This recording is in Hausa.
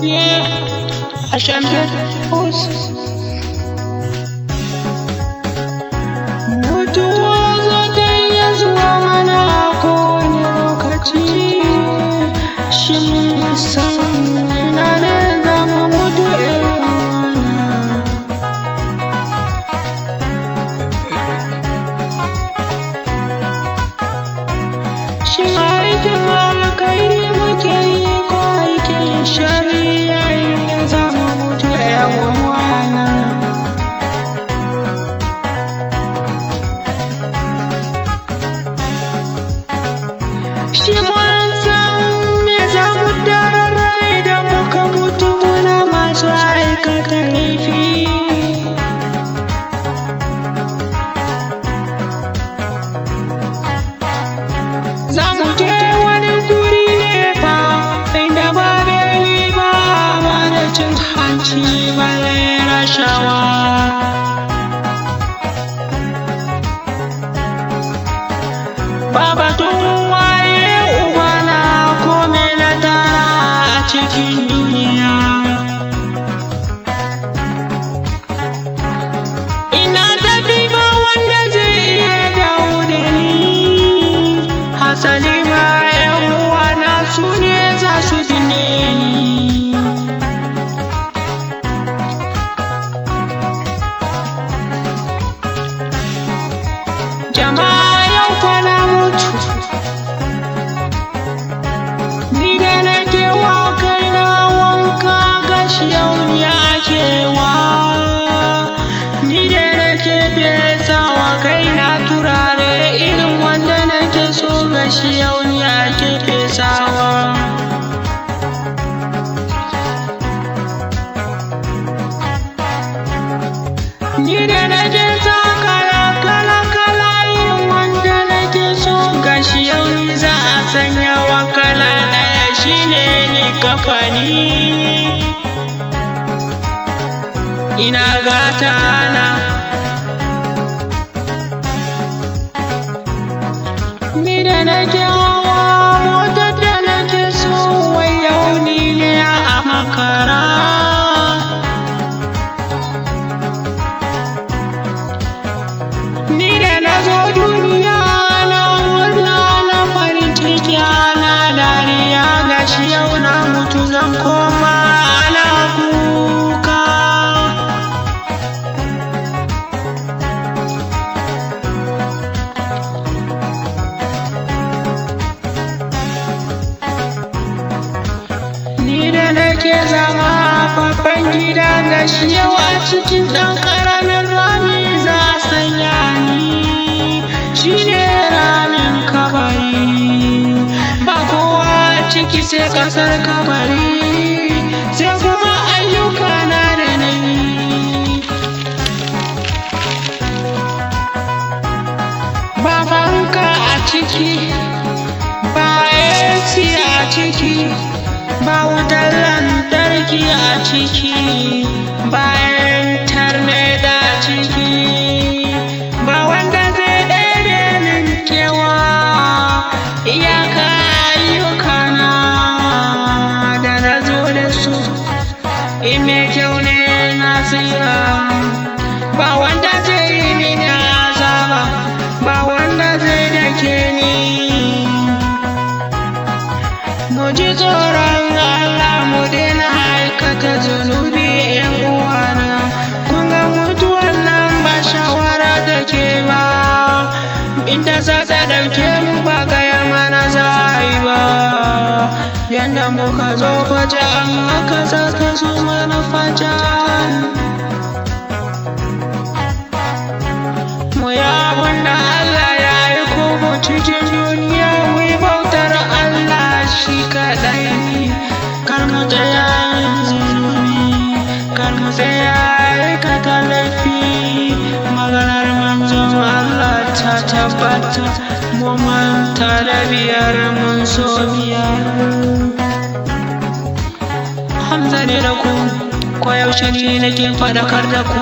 Yeah, Hashem House. Mutuwa za ta iya zuwa mana a kowane lokaci. Shin mun san ina ne za mu mutu ƴan? Shin aikin alkhairi muke yi ko aikin sharri yayin da za mu mutu ƴan uwana? Shin mun san me za mu tarar idan muka mutu muna masu aikata laifi? Za mu je wani guri ne fa inda ba beli ba, ba da cin hanci balle rashawa. Ba batun waye ubana ko me na tara a cikin duniya. Ina tafi ba wanda zai iya dawo da ni. Hasali ma ƴan uwana su ne za su binne ni. Jama'a yau fa na mutu. Ni da nake wa kaina wanka gashi yau ni ake wa. Ni da nake fesa wa kaina turare irin wanda nake so gashi yau ni ake fesawa. Ni da nake sa kala kala kala irin wanda nake so gashi yau ni za a sanya wa kala ɗaya shine ni kafani. Ina gata na. Ni da nake hawa motar da nake so wai yau ni ne a makara. Ni da na zo duniya na murna na farin ciki ana dariya gashi yau na mutu zan koma ana kuka. Ni da nake zama a babban gida gashi yau a cikin ɗan ƙaramin rami za a sanya ni. Shi ne ramin kabari. Ba kowa a ciki sai ƙasar kabari. Sai kuma ayyukana da na yi. Ba fanka a ciki, ba AC a ciki, ba wutar lantarki a ciki, ba intanet a ciki, ba wanda zai ɗebe min kewa. Iyaka ayyukana da na zo da su, in mai kyau ne na tsira. Ba wanda zai yi mini azaba, ba wanda zai dake ni. Mu ji tsoron Allah mu daina aikata zunubi ƴan uwana. Kun ga mutuwan nan ba shawara take ba. Inda za ta ɗauke mu ba gaya mana za a yi ba. Yanda muka zo faji'an haka za ta zo mana faji'an. Mu yi abin da Allah ya aiko mu cikin duniya mu yi bautar Allah shi kaɗai. Kar mu tsaya yin zunubi, kar mu tsaya aikata laifi. Maganar manzon Allah ta tabbata, mu manta da biyar mun so biyar. Hamza ne da ku, koyaushe ni nake faɗakar da ku.